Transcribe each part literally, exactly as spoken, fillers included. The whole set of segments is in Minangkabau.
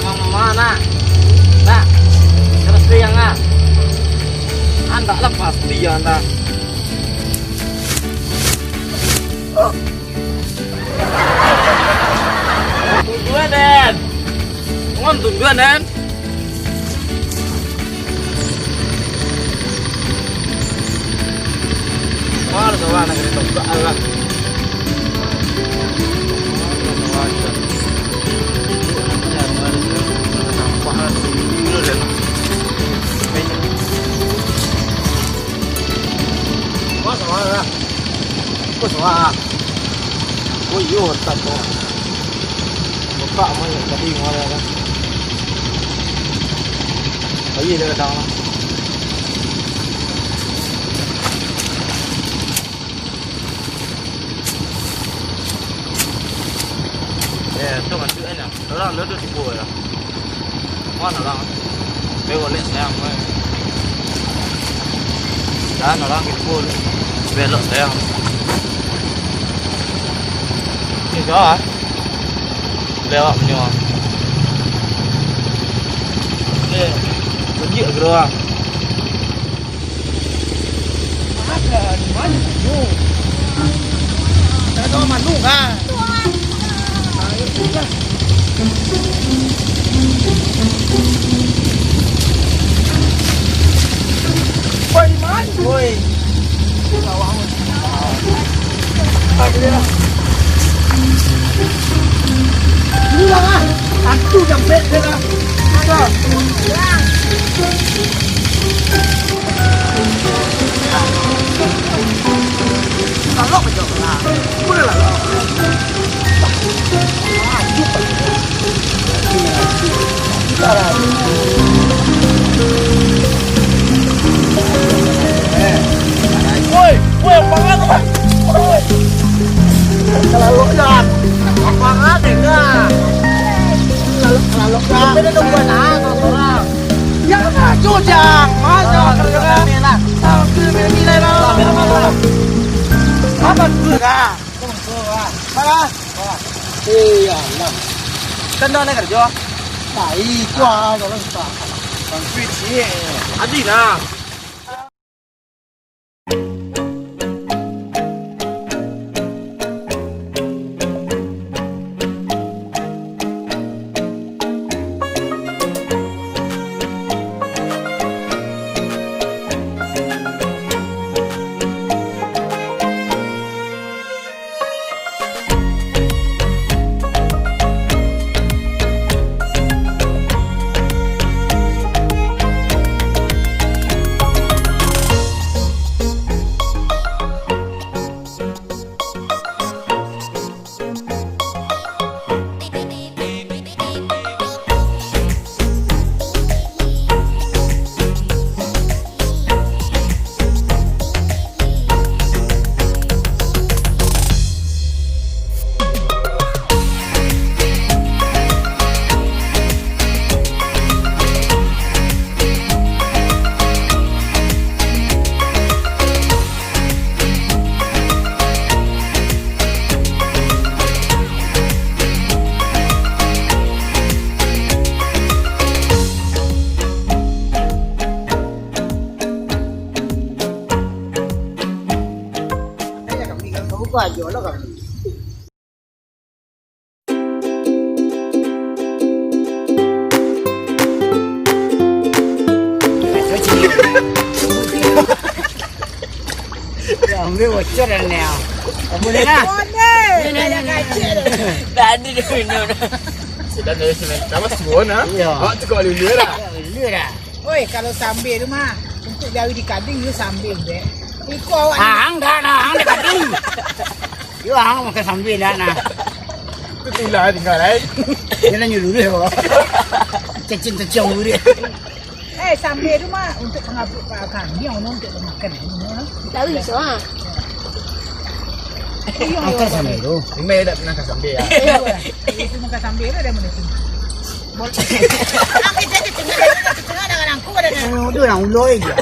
Mama, nak. Nak. Pasti yang, nak. Andak lah pasti yang, nak. Tunjuan, Den. Ngon tunjuan, Den. Wah, ada sawan nak kena tokak lah. Nampak lah, tinggi dulu, Den. Wah, sawan lah. Wah, sawan. Oh, iyo, tak tahu. Buka mah yang tadi, mana kan? Ayo, dia datang lah. Eh, tu masuk kan, ya? Orang duduk di bawah, ya. Mana orang? Dia boleh sayang, boy. Jangan orang di bawah, belok sayang. Ni, jauh, ah. Lewat punya. Oke. Tunjuk ke orang. Ada di mana tu? Ada manu kan? Ayo, sudah. Woi, manu, woi. Pulang ah. Satu jam bed dia lah. Ada. Lalok aja lah. Boleh lah. Woi, woi, pangan, woi. Kalau lo ya, pangan deh, nah. Kalau, kalau lo ya. Beda dong, buat ah, kalau orang. Ya, maju, Jang. Maju, kerja. Tahu tu, milih-milih, bang. Apa tu, kak? Mana? Iya, nah. Kan dah naik kerja. Nah, itu ah, kalau tak. Bang Fritz, iya. Adi, nah. Ya, ambil bocor dan ni, ah. Apa ni, nah? Ni, ni, ni, ni. Tadi dia minum. Sudah dari semen. Nama suruh, nah? Iya. Awak tu kau lulu dah. Lulu dah. Oi, kalau sambal tu mah, untuk jawi di kading, yo sambal dek. Iko awak ni. Ang dah, nah, ang dah kading. Yo, ang makan sambal dah, nah. Tu tulah tinggal, eh. Dia nak nyuruh dia, kok. Cacing-cacing dulu dia. Eh, sambal tu mah untuk pengabut kami, ono untuk makan. Tahu iso, ah. Makan sambal tu. Imai dah pernah makan sambal, ya? Iya. Itu makan sambal tu dari mana tu? Bol-, ah, kita di tengah, di tengah dengan angku ada. Oh, tu yang uloi je.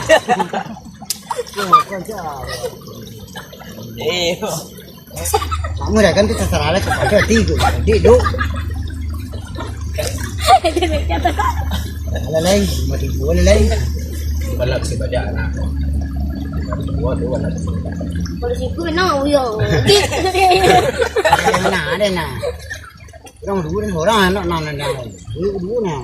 Eh. Kamu dah kan tu terserah lah kepada tiga. Dia duk. Alah, lai, lima ribu alah, lai. Balak si banyak, nah. Lima ribu tu, balak si banyak. Kalau siku, nah, uyang. Nah, ada, nah. Urang duo, urang anak, nah, nah, nah. Duo, duo, nah.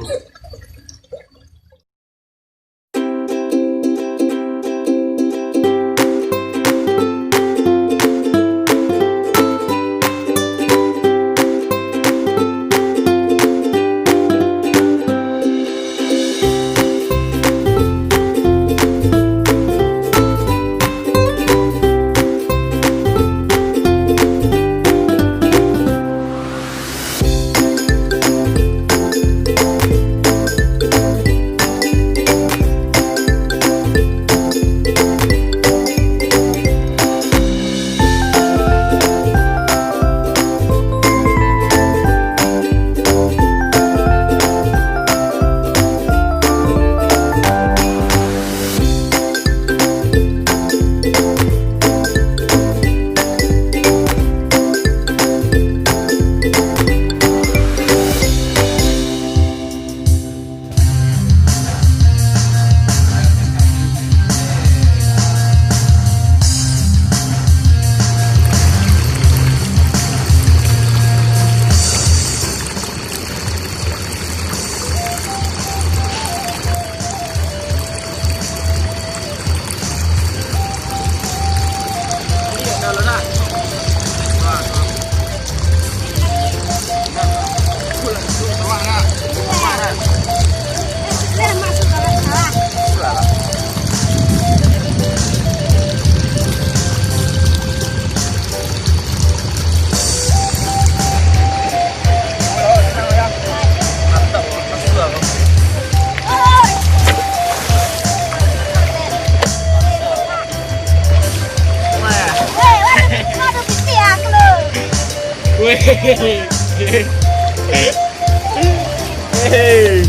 Weh. Hei.